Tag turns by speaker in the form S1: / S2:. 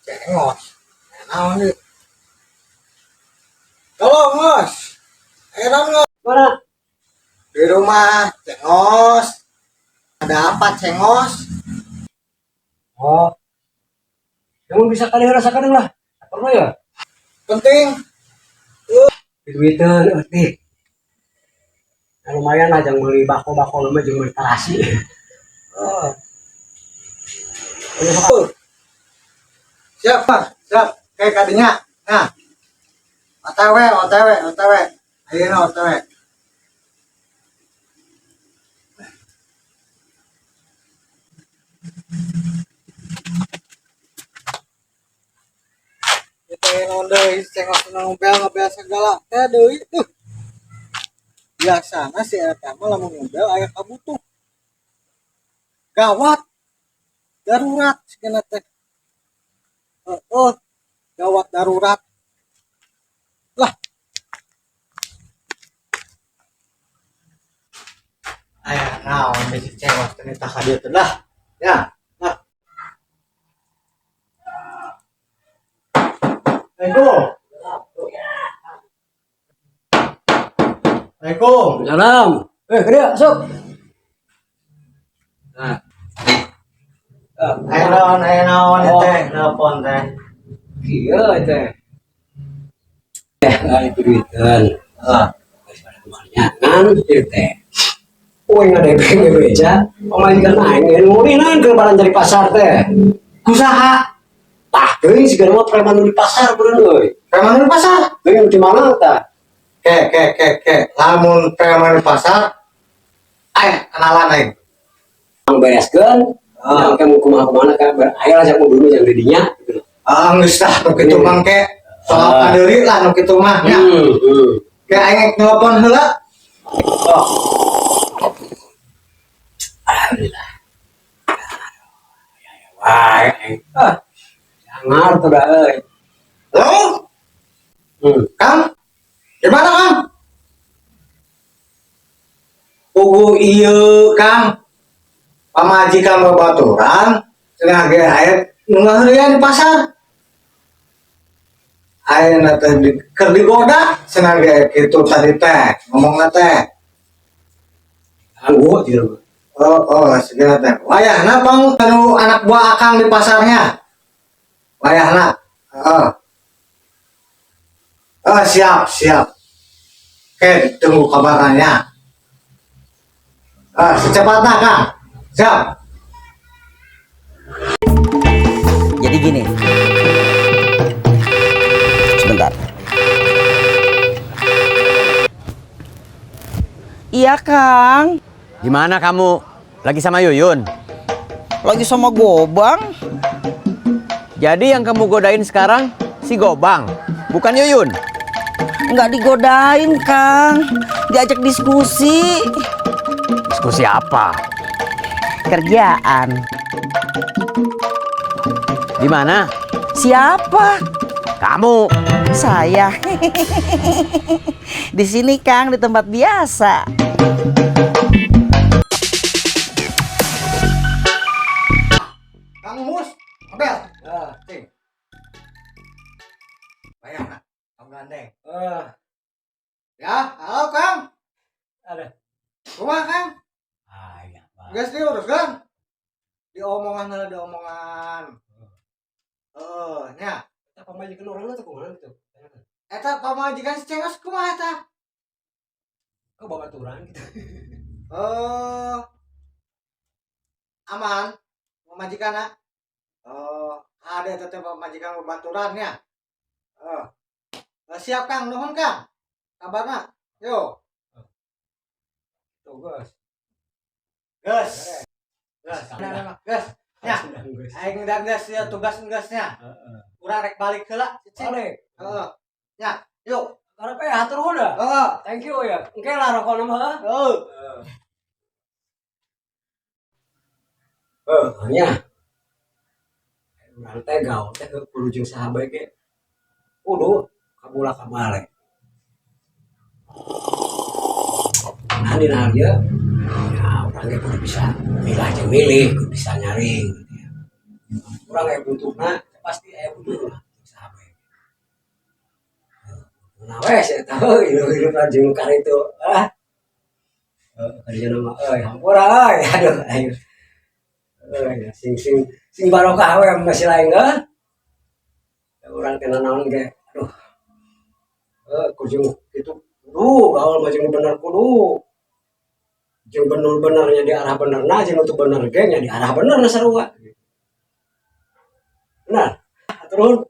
S1: Cengos. Naon ieu? Halo, Ngos. Heran, Ngos.
S2: Mana?
S1: Di rumah, Cengos. Ada apa, Cengos?
S2: Oh. Yang bisa kali rasakan lah. Perlu ya?
S1: Penting.
S2: Duitan eutik. Nah, lumayan lah jangan beli bako-bako mah jeung beli terasi. Oh.
S1: Oh. Siap, Pak. Siap. Kayak kadinya. Nah. OTW, OTW, OTW. Ayeuna OTW. Itu naon deui cengos ngobel ngobel segala teh deui tuh. Biasana si eta mah lamun ngobel aya kabutuh. Gawat. Darurat sigana teh. Oh, gawat darurat. Lah. Aya naon deui si cengos teh nitah ka dieu teh lah. Ya, nah. Assalamualaikum. Assalamualaikum.
S2: Salam. Eh, kerja, masuk. Nah.
S1: Aya naon
S2: Oh.
S1: teh, nelpon teh.
S2: Kieu teh. Eh, itu duitan.
S1: Ah,
S2: Ngan ieu teh. Uing ngadepeng bebeja, pamajikan aing ngurinan ke barang dari pasar teh.
S1: Kusaha?
S2: Tah, deui sigana mah preman nu di pasar beureun euy.
S1: Preman di pasar.
S2: Deui di mana tah?
S1: Ke, ke, ke, ke. Lamun preman di pasar, kenalan aing.
S2: Ang bereskeun,
S1: Ah.
S2: yang kamu kumaha kumaha ka aya lah jak dulu yang didinya gitu.
S1: Ah, geus lah nu kitu mah ke. Soal
S2: Ah.
S1: kadeuri lah nu kitu mah nya. Ke aing nelpon heula.
S2: Oh. Alhamdulillah. Wah, ah, jangan tuh dah euy.
S1: Halo, Kang. Di mana, Kang? Pugu ieu, Kang. Pamajikan babaturan cenah ge aya nu ngaheureuyan di pasar. Ayeuna teh di, keur digoda cenah ge kitu tadi teh ngomongna teh.
S2: Ganggu gitu.
S1: Oh, oh, segala teh. Wayahna pang anu anak buah Akang di pasarnya. Wayahna. Heeh. Oh, siap, siap. Oke, tunggu kabarnya. Ah, secepatnya, Kang. Siap.
S3: Jadi gini. Sebentar.
S4: Iya, Kang.
S5: Gimana kamu? Lagi sama Yuyun?
S4: Lagi sama Gobang.
S5: Jadi yang kamu godain sekarang si Gobang, bukan Yuyun.
S4: Nggak digodain, Kang. Diajak diskusi.
S5: Diskusi apa?
S4: Kerjaan.
S5: Di mana?
S4: Siapa?
S5: Kamu.
S4: Saya. Di sini, Kang, di tempat biasa.
S1: Kang Mus, Abel.
S2: Ah,
S1: Cing. Bayang, Kang gandeng.
S2: Ah,
S1: Ya, halo Kang.
S2: Ada.
S1: Rumah Kang.
S2: Ah, iya, Pak.
S1: Geus diuruskan. Diomongan heula diomongan. Heeh, nya.
S2: Eta pamajikan urang teh kumaha gitu.
S1: Eta pamajikan si Cengos kumaha eta?
S2: Kok babaturan gitu.
S1: Oh. Aman pamajikanna. Oh, ada eta teh pamajikan babaturannya. Oh. Siap Kang, nuhun Kang. Kabarna. Yo.
S2: Tuh, guys.
S1: Geus. Geus. Geus. Ya.
S2: Geus.
S1: Aing udah geus ya tugas geusnya.
S2: Heeh.
S1: Urang rek balik heula, cicing.
S2: Balik.
S1: Heeh. Ya, yuk.
S2: Karep eh hatur nuhun dah.
S1: Heeh.
S2: Thank you ya. Engke lah rokok mah.
S1: Heeh.
S2: Heeh, nya. Urang teh gaul teh kudu jeung saha bae ge. Kudu kabula kabale. Nah, dina ieu ya urang ge kudu bisa milah jeung milih, kudu bisa nyaring gitu ya. Urang ge butuhna cepat. Pasti aya bujurna sahabat. Nah, wes saya tahu hidup hidup jeung itu ah. Kerja nama euy, hampura euy, aduh ayo. Euy, sing sing sing barokah we masih lain euy. Urang teh naon ge, aduh. Eh, kudu itu kudu gaul mah jeung bener kudu. Jeung bener-benernya di arah bener, nah jeung untuk bener ge nya di arah bener sarua. Benar. Turun.